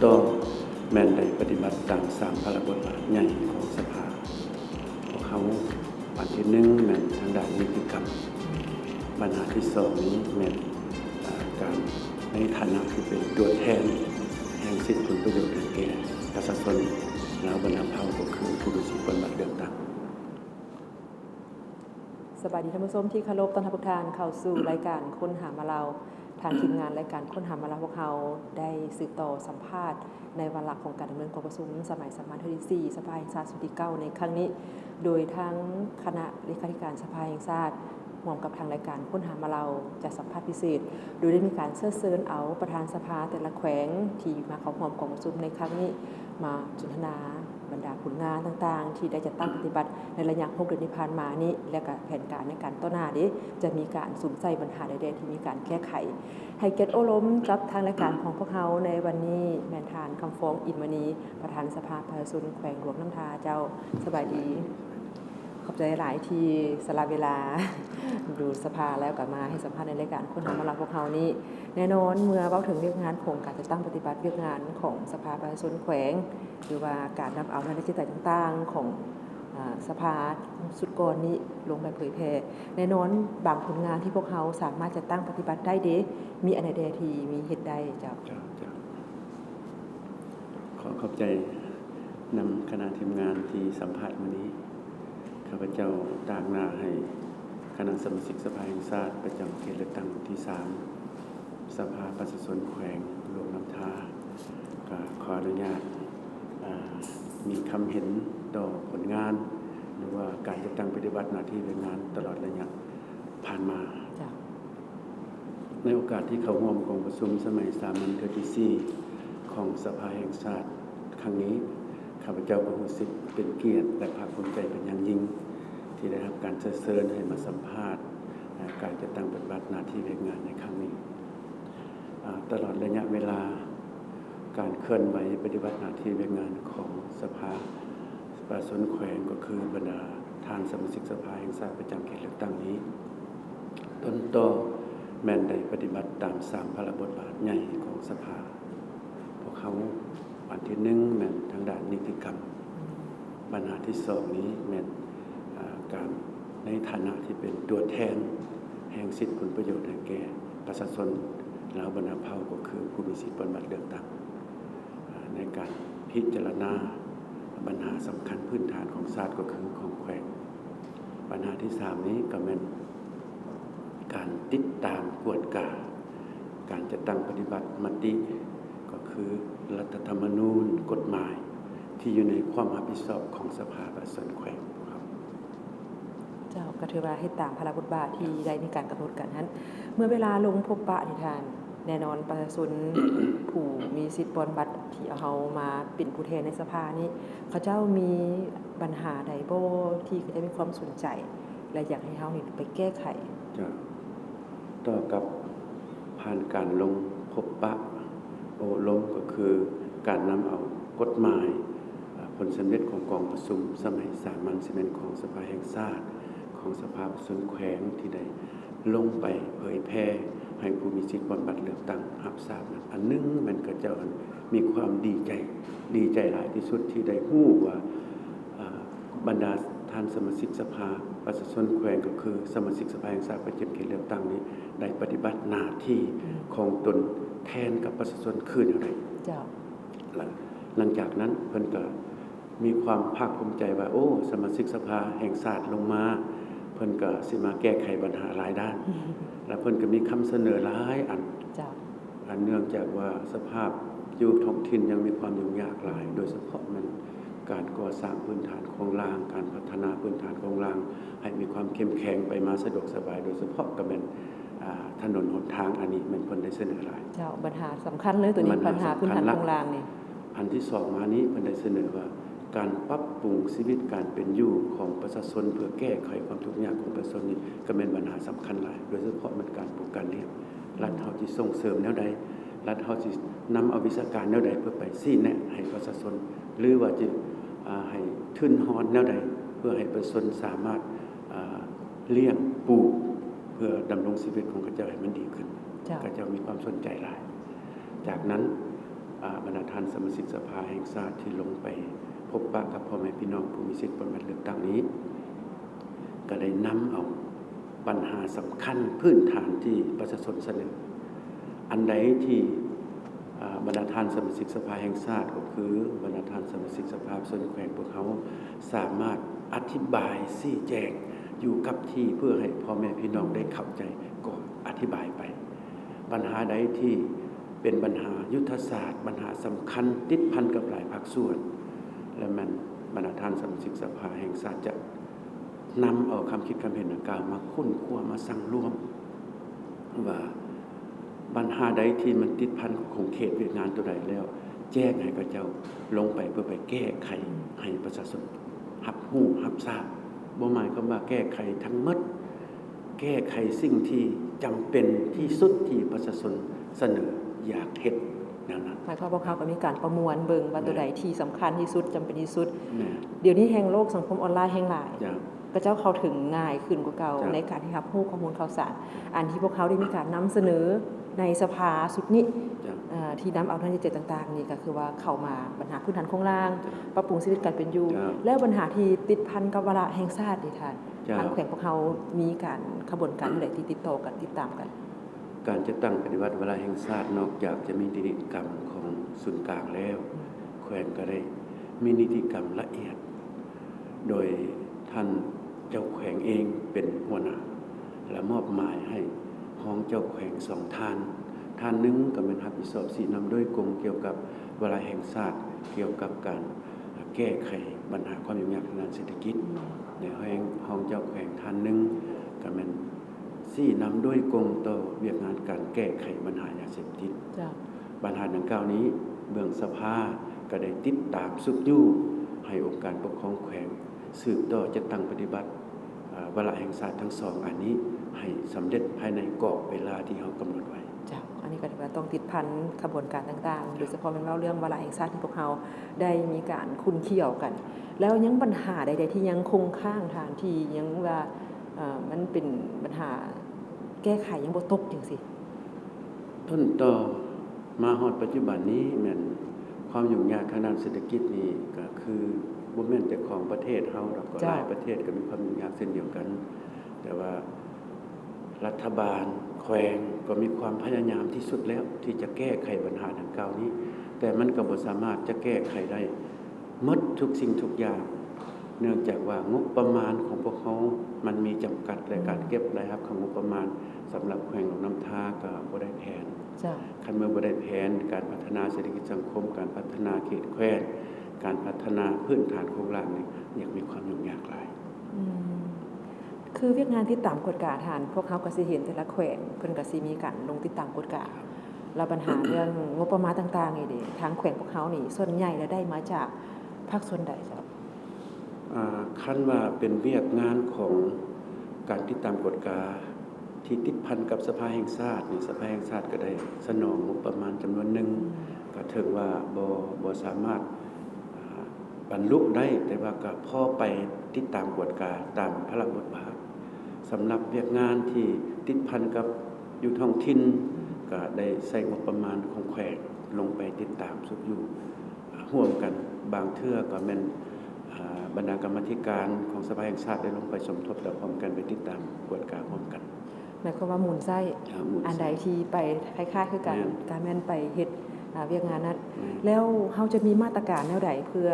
ສອງ ແມ່ນໄດ້ປະຕິບັດຕາມສາມພາລະບົດບາດໃຫຍ່ຂອງສະພາພວກເຮົາ. ອັນທີໜຶ່ງແມ່ນທາງດ້ານນິຕິກຳ, ບັນຫາທີສອງນີ້ແມ່ນ ເອີ່ ການໃນຖານະທີ່ເປັນຕົວແທນແຫ່ງສິດຜົນປະໂຫຍດໃຫ້ແກ່ປະຊາຊົນລາວບັນດາເຜົ່າ ກໍຄືຜູ້ມີສິດບຳບັດເລືອກຕັ້ງ. ສະບາຍດີທ່ານຜູ້ຊົມທີ່ເຄົາລົບ, ຕ້ອນຮັບທຸກທ່ານເຂົ້າສູ່ລາຍການຄົ້ນຫາມາເລົ່າ. ທາງທີມງານລາຍການຄົ້ນຫາມາເລົ່າພວກເຮົາໄດ້ສືບຕໍ່ສຳພາດໃນວາລະຂອງການດຳເນີນກອງປະຊຸມສະໄໝສາມັນເທື່ອທີສີ່ ສະພາແຫ່ງຊາດຊຸດທີເກົ້າໃນຄັ້ງນີ້ ໂດຍທາງຄະນະເລຂາທິການສະພາແຫ່ງຊາດ ຮ່ວມກັບທາງລາຍການຄົ້ນຫາມາເລົ່າ ຈັດສຳພາດພິເສດ ໂດຍໄດ້ມີການເຊື້ອເຊີນເອົາປະທານສະພາແຕ່ລະແຂວງທີ່ມາເຂົ້າຮ່ວມກອງປະຊຸມໃນຄັ້ງນີ້ ມາສົນທະນາບັນດາຜົນງານຕ່າງໆ ທີ່ໄດ້ຈັດຕັ້ງປະຕິບັດໃນໄລຍະຫົກເດືອນທີ່ຜ່ານມານີ້ ແລະກະແຜນການໃນການຕໍ່ໜ້າເດ ຈະມີການສຸມໃສ່ບັນຫາໃດແດ່ທີ່ມີການແກ້ໄຂ. ໃຫ້ກຽດໂອ້ລົມກັບທາງລາຍການຂອງພວກເຮົາໃນວັນນີ້ ແມ່ນທ່ານ ຄຳຟອງ ອິນມະນີ ປະທານສະພາປະຊາຊົນແຂວງຫຼວງນ້ຳທາ. ເຈົ້າ ສະບາຍດີ. ຂອບໃຈຫຼາຍທີ່ສະຫຼະເວລາດູສະພາ ແລ້ວກໍມາໃຫ້ສຳພາດໃນລາຍການຄົ້ນຫາມາເລົ່າພວກເຮົານີ້. ແນ່ນອນ ເມື່ອເວົ້າເຖິງວຽກງານຂອງການຈັດຕັ້ງປະຕິບັດວຽກງານຂອງສະພາປະຊາຊົນແຂວງ ຫຼືວ່າການນຳເອົານະໂຍບາຍຕ່າງໆຂອງ ອາ ສະພາຊຸດກ່ອນນີ້ລົງໄປເຜີຍແຜ່, ແນ່ນອນບາງຜົນງານທີ່ພວກເຮົາສາມາດຈັດຕັ້ງປະຕິບັດໄດ້ເດ ມີອັນໃດແດ່ທີ່ມີເຮັດໄດ້? ເຈົ້າ. ເຈົ້າ ເຈົ້າ. ຂໍຂອບໃຈນຳຄະນະທີມງານທີ່ສຳພາດມື້ນີ້. ຂ້າພະເຈົ້າຕາງໜ້າໃຫ້ຄະນະສະມາຊິກສະພາແຫ່ງຊາດປະຈຳເຂດເລືອກຕັ້ງທີສາມ ສະພາປະຊາຊົນແຂວງຫຼວງນ້ຳທາ ກໍຂໍອະນຸຍາດ ອາ ມີຄຳເຫັນຕໍ່ຜົນງານ ຫຼືວ່າການຈັດຕັ້ງປະຕິບັດໜ້າທີ່ວຽກງານຕະຫຼອດໄລຍະຜ່ານມາ. ເຈົ້າ. ໃນໂອກາດທີ່ເຂົ້າຮ່ວມກອງປະຊຸມສະໄໝສາມັນເທື່ອທີສີ່ຂອງສະພາແຫ່ງຊາດຄັ້ງນີ້, ຂ້າພະເຈົ້າກໍຮູ້ສຶກເປັນກຽດ ແລະ ພາກພູມໃຈເປັນຢ່າງຍິ່ງ ທີ່ໄດ້ຮັບການເຊື້ອເຊີນໃຫ້ມາສຳພາດ ອາ ການຈັດຕັ້ງປະຕິບັດໜ້າທີ່ວຽກງານໃນຄັ້ງນີ້. ອາ ຕະຫຼອດໄລຍະເວລາການເຄື່ອນໄຫວປະຕິບັດໜ້າທີ່ວຽກງານຂອງສະພາປະຊາຊົນແຂວງ ກໍຄືບັນດາທ່ານສະມາຊິກສະພາແຫ່ງຊາດປະຈຳເຂດເລືອກຕັ້ງນີ້ ຕົ້ນຕໍແມ່ນໄດ້ປະຕິບັດຕາມສາມພາລະບົດບາດໃຫຍ່ຂອງສະພາພວກເຮົາ. ອັນທີໜຶ່ງແມ່ນທາງດ້ານນິຕິກຳ, ບັນຫາທີສອງນີ້ແມ່ນ ອາ ການໃນຖານະທີ່ເປັນຕົວແທນແຫ່ງສິດຜົນປະໂຫຍດໃຫ້ແກ່ປະຊາຊົນລາວບັນດາເຜົ່າ ກໍຄືຜູ້ມີສິດບຳບັດເລືອກຕັ້ງ ອາ ໃນການພິຈາລະນາບັນຫາສຳຄັນພື້ນຖານຂອງຊາດ ກໍຄືຂອງແຂວງ. ບັນຫາທີສາມນີ້ກໍແມ່ນການຕິດຕາມກວດກາການຈັດຕັ້ງປະຕິບັດມະຕິ ກໍຄືລັດຖະທຳມະນູນ, ກົດໝາຍທີ່ຢູ່ໃນຄວາມຮັບຜິດຊອບຂອງສະພາປະຊາຊົນແຂວງຂອງເຮົາ. ເຈົ້າ, ກໍຖືວ່າເຮັດຕາມພາລະບົດບາດທີ່ໄດ້ມີການກຳນົດກັນຫັ້ນ. ເມື່ອເວລາລົງພົບປະນີ້ທ່ານ, ແນ່ນອນປະຊາຊົນຜູ້ມີສິດບຳບັດທີ່ເອົາເຮົາມາເປັນຜູ້ແທນໃນສະພານີ້ ເຂົາເຈົ້າມີບັນຫາໃດບໍ່ທີ່ເຂົາເຈົ້າມີຄວາມສົນໃຈ ແລະ ຢາກໃຫ້ເຮົານີ້ໄປແກ້ໄຂ? ເຈົ້າ. ຕໍ່ກັບຜ່ານການລົງພົບປະໂອ້ລົມ ກໍຄືການນຳເອົາກົດໝາຍ ອາ ຜົນສຳເລັດຂອງກອງປະຊຸມສະໄໝສາມັນ ຊິແມ່ນຂອງສະພາແຫ່ງຊາດ, ຂອງສະພາປະຊາຊົນແຂວງ ທີ່ໄດ້ລົງໄປເຜີຍແຜ່ໃຫ້ຜູ້ມີສິດບຳບັດເລືອກຕັ້ງຮັບຊາບນັ້ນ. ອັນໜຶ່ງແມ່ນເຂົາເຈົ້ານັ້ນມີຄວາມດີໃຈ, ດີໃຈຫຼາຍທີ່ສຸດທີ່ໄດ້ຮູ້ວ່າ ອາ ບັນດາທ່ານສະມາຊິກສະພາປະຊາຊົນແຂວງ ກໍຄືສະມາຊິກສະພາແຫ່ງຊາດປະຈຳເຂດເລືອກຕັ້ງນີ້ ໄດ້ປະຕິບັດໜ້າທີ່ຂອງຕົນແທນກັບປະຊາຊົນຄືແນວໃດ. ເຈົ້າ. ຫຼັງຈາກນັ້ນເພິ່ນກໍມີຄວາມພາກພູມໃຈວ່າ ໂອ້ ສະມາຊິກສະພາແຫ່ງຊາດລົງມາ ເພິ່ນກໍຊິມາແກ້ໄຂບັນຫາຫຼາຍດ້ານ ແລະ ເພິ່ນກໍມີຄຳສະເໜີຫຼາຍອັນ. ເຈົ້າ. ອັນເນື່ອງຈາກວ່າສະພາບຢູ່ທ້ອງຖິ່ນຍັງມີຄວາມຫຍຸ້ງຍາກຫຼາຍ, ໂດຍສະເພາະແມ່ນການກໍ່ສ້າງພື້ນຖານໂຄງລ່າງ, ການພັດທະນາພື້ນຖານໂຄງລ່າງໃຫ້ມີຄວາມເຂັ້ມແຂງ, ໄປມາສະດວກສະບາຍ, ໂດຍສະເພາະກໍແມ່ນ ອາ ຖະໜົນຫົນທາງ, ອັນນີ້ແມ່ນເພິ່ນໄດ້ສະເໜີຫຼາຍ. ເຈົ້າ, ບັນຫາສຳຄັນເລີຍໂຕນີ້, ບັນຫາ ບັນຫາພື້ນຖານໂຄງລ່າງນີ້. ອັນທີສອງມານີ້ ເພິ່ນໄດ້ສະເໜີວ່າ ການປັບປຸງຊີວິດການເປັນຢູ່ຂອງປະຊາຊົນ ເພື່ອແກ້ໄຂຄວາມທຸກຍາກຂອງປະຊາຊົນນີ້ ກໍແມ່ນບັນຫາສຳຄັນຫຼາຍ, ໂດຍສະເພາະແມ່ນການປູກການລ້ຽງ. ລັດເຮົາຊິສົ່ງເສີມແນວໃດ? ລັດເຮົາຊິນຳເອົາວິຊາການແນວໃດເພື່ອໄປຊີ້ແນະໃຫ້ປະຊາຊົນ ຫຼືວ່າຈະ ອາ ໃຫ້ທຶນຮອນແນວໃດ ເພື່ອໃຫ້ປະຊາຊົນສາມາດ ອາ ລ້ຽງປູກ ເພື່ອດຳລົງຊີວິດຂອງເຂົາເຈົ້າໃຫ້ມັນດີຂຶ້ນ. ເຈົ້າ. ເຂົາເຈົ້າມີຄວາມສົນໃຈຫຼາຍ. ຈາກນັ້ນ ອາ ບັນດາທ່ານສະມາຊິກສະພາແຫ່ງຊາດທີ່ລົງໄປພົບປະກັບພໍ່ແມ່ພີ່ນ້ອງຜູ້ມີສິດປະຕິບັດເລືອກຕັ້ງນີ້ ກໍໄດ້ນຳເອົາບັນຫາສຳຄັນພື້ນຖານທີ່ປະຊາຊົນສະເໜີ ອັນໃດທີ່ ອາ ບັນດາທ່ານສະມາຊິກສະພາແຫ່ງຊາດ ກໍຄືບັນດາທ່ານສະມາຊິກສະພາປະຊາຊົນແຂວງພວກເຮົາ ສາມາດອະທິບາຍຊີ້ແຈງຢູ່ກັບທີ່ ເພື່ອໃຫ້ພໍ່ແມ່ພີ່ນ້ອງໄດ້ເຂົ້າໃຈ ກໍອະທິບາຍໄປ. ບັນຫາໃດທີ່ເປັນບັນຫາຍຸດທະສາດ, ບັນຫາສຳຄັນ ຕິດພັນກັບຫຼາຍພາກສ່ວນ ແລະ ແມ່ນບັນດາທ່ານສະມາຊິກສະພາແຫ່ງຊາດຈະນຳເອົາຄຳຄິດຄຳເຫັນດັ່ງກ່າວມາຄົ້ນຄວ້າ, ມາຊັ່ງລວມ ວ່າບັນຫາໃດທີ່ມັນຕິດພັນຂົງເຂດວຽກງານຕົວໃດແລ້ວ ແຈ້ງໃຫ້ເຂົາເຈົ້າລົງໄປເພື່ອໄປແກ້ໄຂໃຫ້ປະຊາຊົນຮັບຮູ້ຮັບຊາບ. ບໍ່ໝາຍຄວາມວ່າແກ້ໄຂທັງໝົດ, ແກ້ໄຂສິ່ງທີ່ຈຳເປັນທີ່ສຸດທີ່ປະຊາຊົນສະເໜີຢາກເຮັດແນວນັ້ນ. ໝາຍຄວາມວ່າພວກເຮົາກໍມີການປະມວນເບິ່ງວ່າ ແມ່ນ ຕົວໃດທີ່ສຳຄັນທີ່ສຸດ, ຈຳເປັນທີ່ສຸດ. ແມ່ນ. ດຽວນີ້ແຮ່ງໂລກສັງຄົມອອນລາຍແຮ່ງຫຼາຍ. ເຈົ້າ. ເຂົາເຈົ້າເຂົ້າເຖິງງ່າຍຂຶ້ນກວ່າເກົ່າ ເຈົ້າ ໃນການທີ່ຮັບຮູ້ຂໍ້ມູນຂ່າວສານ ອັນທີ່ພວກເຮົາໄດ້ມີການນຳສະເໜີໃນສະພາຊຸດນີ້ ເຈົ້າ ເອີ ທີ່ນຳເອົານະໂຍບາຍຕ່າງໆນີ້ ກໍຄືວ່າເຂົ້າມາບັນຫາພື້ນຖານໂຄງລ່າງ ເຈົ້າ ປັບປຸງຊີວິດການເປັນຢູ່ ເຈົ້າ ແລ້ວບັນຫາທີ່ຕິດພັນກັບວາລະແຫ່ງຊາດນີ້ທ່ານ ເຈົ້າ ທາງແຂວງພວກເຮົາມີການຂະບວນການແນວໃດທີ່ຕິດຕໍ່ກັນ ຕິດຕາມກັນ? ການຈັດຕັ້ງປະຕິບັດວາລະແຫ່ງຊາດ ນອກຈາກຈະມີນິຕິກຳຂອງສູນກາງແລ້ວ ແຂວງກໍໄດ້ມີນິຕິກຳລະອຽດ ໂດຍທ່ານເຈົ້າແຂວງເອງເປັນຫົວໜ້າ ແລະ ມອບໝາຍໃຫ້ຮອງເຈົ້າແຂວງສອງທ່ານ, ທ່ານໜຶ່ງກໍແມ່ນຮັບຜິດຊອບຊີ້ນຳໂດຍກົງກ່ຽວກັບວາລະແຫ່ງຊາດ ກ່ຽວກັບການແກ້ໄຂບັນຫາຄວາມຫຍຸ້ງຍາກທາງດ້ານເສດຖະກິດ ແລະ ຮອງເຈົ້າແຂວງທ່ານໜຶ່ງກໍແມ່ນຊີ້ນຳໂດຍກົງຕໍ່ວຽກງານການແກ້ໄຂບັນຫາຢາເສບຕິດ. ເຈົ້າ. ບັນຫາດັ່ງກ່າວນີ້ ເບື້ອງສະພາກໍໄດ້ຕິດຕາມຊຸກຍູ້ໃຫ້ອົງການປົກຄອງແຂວງ ສືບຕໍ່ຈັດຕັ້ງປະຕິບັດ ເອີ ວາລະແຫ່ງຊາດທັງສອງອັນນີ້ ໃຫ້ສຳເລັດພາຍໃນກອບເວລາທີ່ເຮົາກຳນົດໄວ້. ເຈົ້າ. ອັນນີ້ກໍຖືວ່າຕ້ອງຕິດພັນຂະບວນການຕ່າງໆ ໂດຍສະເພາະແມ່ນເວົ້າເລື່ອງວາລະແຫ່ງຊາດທີ່ພວກເຮົາໄດ້ມີການຂຸ້ນຂ້ຽວກັນ. ແລ້ວຍັງບັນຫາໃດໆທີ່ຍັງຄົງຄ້າງທ່ານ ທີ່ຍັງວ່າ ເອີ ມັນເປັນບັນຫາແກ້ໄຂຍັງບໍ່ຕົກຈັ່ງຊີ້? ຕົ້ນຕໍມາຮອດປັດຈຸບັນນີ້ແມ່ນຄວາມຫຍຸ້ງຍາກທາງດ້ານເສດຖະກິດນີ້ ກໍຄືບໍ່ແມ່ນແຕ່ຂອງປະເທດເຮົາດອກ, ກໍ ເຈົ້າ ຫຼາຍປະເທດກໍມີຄວາມຫຍຸ້ງຍາກເຊັ່ນດຽວກັນ. ແຕ່ວ່າລັດຖະບານແຂວງກໍມີຄວາມພະຍາຍາມທີ່ສຸດແລ້ວທີ່ຈະແກ້ໄຂບັນຫາດັ່ງກ່າວນີ້, ແຕ່ມັນກໍບໍ່ສາມາດຈະແກ້ໄຂໄດ້ ໝົດທຸກສິ່ງທຸກຢ່າງ ເນື່ອງຈາກວ່າງົບປະມານຂອງພວກເຮົາມັນມີຈຳກັດ ແລະ ອືມ ການເກັບລາຍຮັບຂອງງົບປະມານສຳລັບແຂວງຫຼວງນ້ຳທາກໍບໍ່ໄດ້ແຜນ. ເຈົ້າ. ຄັນເມື່ອບໍ່ໄດ້ແຜນ ການພັດທະນາເສດຖະກິດສັງຄົມ, ການພັດທະນາເຂດແຄວ້ນ, ການພັດທະນາພື້ນຖານໂຄງລ່າງນີ້ ຍັງມີຄວາມຫຍຸ້ງຍາກຫຼາຍ. ອືມ ຄືວຽກງານຕິດຕາມກວດກາທ່ານ ພວກເຮົາກໍຊິເຫັນແຕ່ລະແຂວງເພິ່ນກໍຊິມີການລົງຕິດຕາມກວດກາ ແລ້ວບັນຫາເລື່ອງງົບປະມານຕ່າງໆນີ້ເດ ທາງແຂວງພວກເຮົານີ້ ສ່ວນໃຫຍ່ແລ້ວໄດ້ມາຈາກພາກສ່ວນໃດເຈົ້າ? ອ່າ ຄັນວ່າເປັນວຽກງານຂອງການຕິດຕາມກວດກາທີ່ຕິດພັນກັບສະພາແຫ່ງຊາດນີ້ ສະພາແຫ່ງຊາດກໍໄດ້ສະໜອງງົບປະມານຈຳນວນໜຶ່ງ ອືມ ກໍເຖິງວ່າບໍ່ ບໍ່ສາມາດ ອ່າ ບັນລຸໄດ້ ແຕ່ວ່າກໍພໍໄປຕິດຕາມກວດກາຕາມພາລະບົດບາດ. ສຳລັບວຽກງານທີ່ຕິດພັນກັບຢູ່ທ້ອງຖິ່ນ ກໍໄດ້ໃຊ້ງົບປະມານຂອງແຂວງລົງໄປຕິດຕາມຊຸກຍູ້ຮ່ວມກັນ, ບາງເທື່ອກໍແມ່ນ ອ່າ ບັນດາກຳມາທິການຂອງສະພາແຫ່ງຊາດໄດ້ລົງໄປສົມທົບ ແລະ ພ້ອມກັນໄປຕິດຕາມກວດກາພ້ອມກັນ. ໝາຍຄວາມວ່າໝູນໃຊ້ ອ່າ ໝູນໃຊ້ ອັນໃດທີ່ໄປຄ້າຍໆຄືກັນ ແມ່ນ ກໍແມ່ນໄປເຮັດ ອ່າ ວຽກງານນັ້ນ. ແມ່ນ. ແລ້ວເຮົາຈະມີມາດຕະການແນວໃດເພື່ອ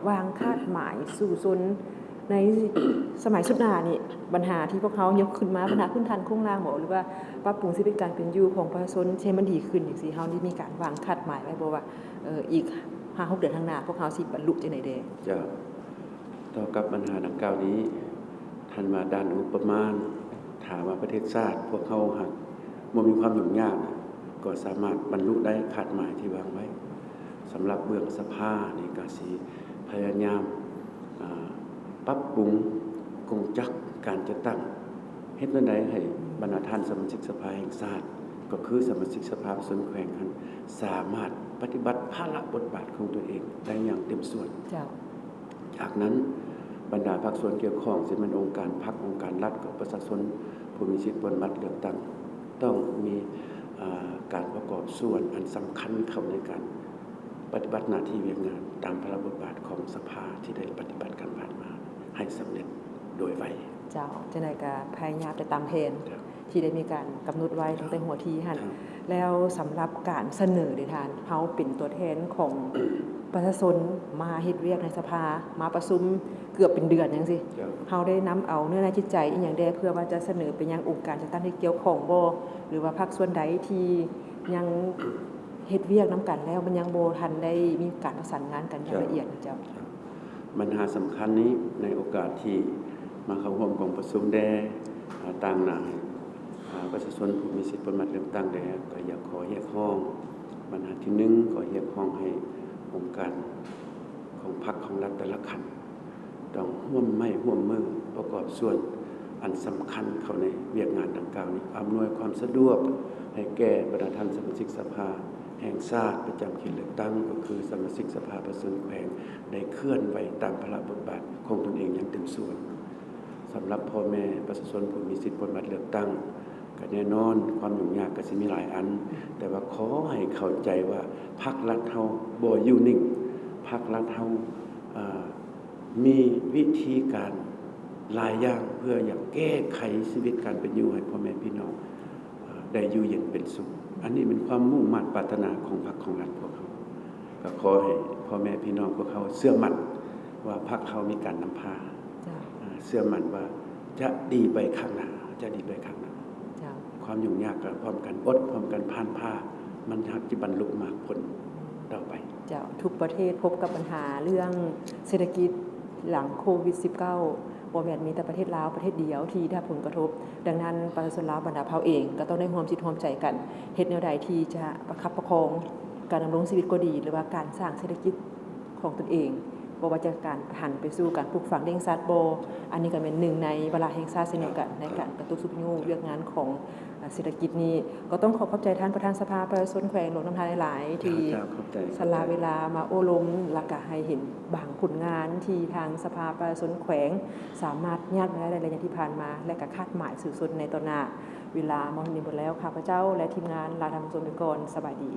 ວາງຄາດໝາຍສູ້ຊົນໃນສະໄໝສຸດໜ້ານີ້ ບັນຫາທີ່ພວກເຮົາຍົກຂຶ້ນມາ ບັນຫາພື້ນຖານໂຄງລ່າງບໍ ຫຼືວ່າປັບປຸງຊີວິດການເປັນຢູ່ຂອງປະຊາຊົນໃຫ້ມັນດີຂຶ້ນຈັ່ງຊີ້ ເຮົາໄດ້ມີການວາງຄາດໝາຍໄວ້ບໍ່ວ່າ ເອີ ອີກຫ້າຫົກເດືອນຂ້າງໜ້າ ພວກເຮົາຊິບັນລຸຈັ່ງໃດແດ່? ເຈົ້າ. ຕໍ່ກັບບັນຫາດັ່ງກ່າວນີ້ ທ່ານວ່າດ້ານງົບປະມານ ຖ້າວ່າປະເທດຊາດພວກເຮົາຫາກບໍ່ມີຄວາມຫຍຸ້ງຍາກ ກໍສາມາດບັນລຸໄດ້ຄາດໝາຍທີ່ວາງໄວ້. ສຳລັບເບື້ອງສະພານີ້ກໍຊິພະຍາຍາມ ອ່າ ປັບປຸງກົງຈັກການຈັດຕັ້ງ ເຮັດແນວໃດໃຫ້ບັນດາທ່ານສະມາຊິກສະພາແຫ່ງຊາດ ກໍຄືສະມາຊິກສະພາປະຊາຊົນແຂວງຫັ້ນ ສາມາດປະຕິບັດພາລະບົດບາດຂອງຕົວເອງໄດ້ຢ່າງເຕັມສ່ວນ. ເຈົ້າ. ຈາກນັ້ນ ບັນດາພາກສ່ວນກ່ຽວຂ້ອງ ຊິແມ່ນອົງການພັກ, ອົງການລັດ, ຂອງປະຊາຊົນຜູ້ມີສິດປ່ອນບັດເລືອກຕັ້ງ ຕ້ອງມີ ອ່າ ການປະກອບສ່ວນອັນສຳຄັນເຂົ້າໃນການ ປະຕິບັດໜ້າທີ່ວຽກງານຕາມພາລະບົດບາດຂອງສະພາທີ່ໄດ້ປະຕິບັດກັນຜ່ານມາໃຫ້ສຳເລັດໂດຍໄວ. ເຈົ້າ, ຈັ່ງໃດກໍພະຍາຍາມໄປຕາມແຜນ ເຈົ້າ ທີ່ໄດ້ມີການກຳນົດໄວ້ຕັ້ງແຕ່ຫົວທີຫັ້ນ. ເຈົ້າ. ແລ້ວສຳລັບການສະເໜີເດທ່ານ, ເຮົາເປັນຕົວແທນຂອງປະຊາຊົນມາເຮັດວຽກໃນສະພາ, ມາປະຊຸມເກືອບເປັນເດືອນຈັ່ງຊີ້. ເຈົ້າ. ເຮົາໄດ້ນຳເອົາເນື້ອໃນຈິດໃຈອີ່ຫຍັງແດ່ ເພື່ອວ່າຈະສະເໜີໄປຍັງອົງການຈັດຕັ້ງທີ່ກ່ຽວຂ້ອງບໍ່ ຫຼືວ່າພາກສ່ວນໃດທີ່ຍັງເຮັດວຽກນຳກັນແລ້ວ ມັນຍັງບໍ່ທັນໄດ້ມີການປະສານງານກັນຢ່າງ ເຈົ້າ ລະອຽດນະເຈົ້າ? ເຈົ້າ. ບັນຫາສຳຄັນນີ້ ໃນໂອກາດທີ່ມາເຂົ້າຮ່ວມກອງປະຊຸມແດ່ ອາ ຕາງໜ້າ ອາ ປະຊາຊົນຜູ້ມີສິດຜົນບັດເລືອກຕັ້ງແດ່ ກໍຢາກຂໍຮຽກຮ້ອງ ບັນຫາທີໜຶ່ງ ຂໍຮຽກຮ້ອງໃຫ້ອົງການຂອງພັກຂອງລັດແຕ່ລະຂັ້ນ ຕ້ອງຮ່ວມໄມ້ຮ່ວມມືປະກອບສ່ວນອັນສຳຄັນເຂົ້າໃນວຽກງານດັ່ງກ່າວນີ້, ອຳນວຍຄວາມສະດວກໃຫ້ແກ່ບັນດາທ່ານສະມາຊິກສະພາແຫ່ງຊາດປະຈຳເຂດເລືອກຕັ້ງ ກໍຄືສະມາຊິກສະພາປະຊາຊົນແຂວງ ໄດ້ເຄື່ອນໄຫວຕາມພາລະບົດບາດຂອງຕົນເອງຢ່າງເຕັມສ່ວນ. ສຳລັບພໍ່ແມ່ປະຊາຊົນຜູ້ມີສິດຜົນບັດເລືອກຕັ້ງ ກໍແນ່ນອນຄວາມຫຍຸ້ງຍາກກໍຊິມີຫຼາຍອັນ, ແຕ່ວ່າຂໍໃຫ້ເຂົ້າໃຈວ່າພັກລັດເຮົາບໍ່ຢູ່ນິ່ງ, ພັກລັດເຮົາ ເອີ ມີວິທີການຫຼາຍຢ່າງເພື່ອຢາກແກ້ໄຂຊີວິດການເປັນຢູ່ໃຫ້ພໍ່ແມ່ພີ່ນ້ອງ ເອີ ໄດ້ຢູ່ເຢັນເປັນສຸກ. ອັນນີ້ເປັນຄວາມມຸ່ງມາດປາດຖະໜາຂອງພັກຂອງລັດພວກເຮົາ. ກໍຂໍໃຫ້ພໍ່ແມ່ພີ່ນ້ອງພວກເຮົາເຊື່ອໝັ້ນວ່າພັກເຮົາມີການນຳພາ, ເຈົ້າ. ເອີ ເຊື່ອໝັ້ນວ່າຈະດີໄປຂ້າງໜ້າ, ຈະດີໄປຂ້າງໜ້າ. ເຈົ້າ. ຄວາມຫຍຸ້ງຍາກກໍພ້ອມກັນ, ອົດພ້ອມກັນ, ຜ່ານຜ່າ, ມັນຮັກຈະບັນລຸໝາກຜົນຕໍ່ໄປ. ເຈົ້າ, ທຸກປະເທດພົບກັບບັນຫາເລື່ອງເສດຖະກິດຫຼັງໂຄວິດສິບເກົ້າ ບໍ່ແມ່ນມີແຕ່ປະເທດລາວປະເທດດຽວທີ່ໄດ້ຮັບຜົນກະທົບ. ດັ່ງນັ້ນ ປະຊາຊົນລາວບັນດາເຜົ່າເອງກໍຕ້ອງໄດ້ຮ່ວມຈິດຮ່ວມໃຈກັນ ເຮັດແນວໃດທີ່ຈະປະຄັບປະຄອງການດຳລົງຊີວິດກໍດີ ຫຼືວ່າການສ້າງເສດຖະກິດຂອງຕົນເອງ, ບໍ່ວ່າຈະການຫັນໄປສູ່ການປູກຝັງລ້ຽງສັດບໍ່, ອັນນີ້ກໍແມ່ນໜຶ່ງໃນວາລະແຫ່ງຊາດເຊັ່ນດຽວກັນ ໃນການກະຕຸກຊຸກຍູ້ວຽກງານຂອງ ເສດຖະກິດນີ້. ກໍຕ້ອງຂໍຂອບໃຈທ່ານປະທານສະພາປະຊາຊົນແຂວງຫຼວງນ້ຳທາຫຼາຍໆ ທີ່ ເຈົ້າ ຂອບໃຈ ສະຫຼະເວລາມາໂອ້ລົມ ແລະກະໃຫ້ເຫັນບາງຜົນງານທີ່ທາງສະພາປະຊາຊົນແຂວງສາມາດຍາດມາໄດ້ໃນໄລຍະທີ່ຜ່ານມາ ແລະກະຄາດໝາຍສູ້ຊົນໃນຕໍ່ໜ້າ. ເວລາມາຮອດນີ້ໝົດແລ້ວ, ຂ້າພະເຈົ້າ ແລະ ທີມງານລາທ່ານຜູ້ຊົມໄປກ່ອນ. ສະບາຍດີ.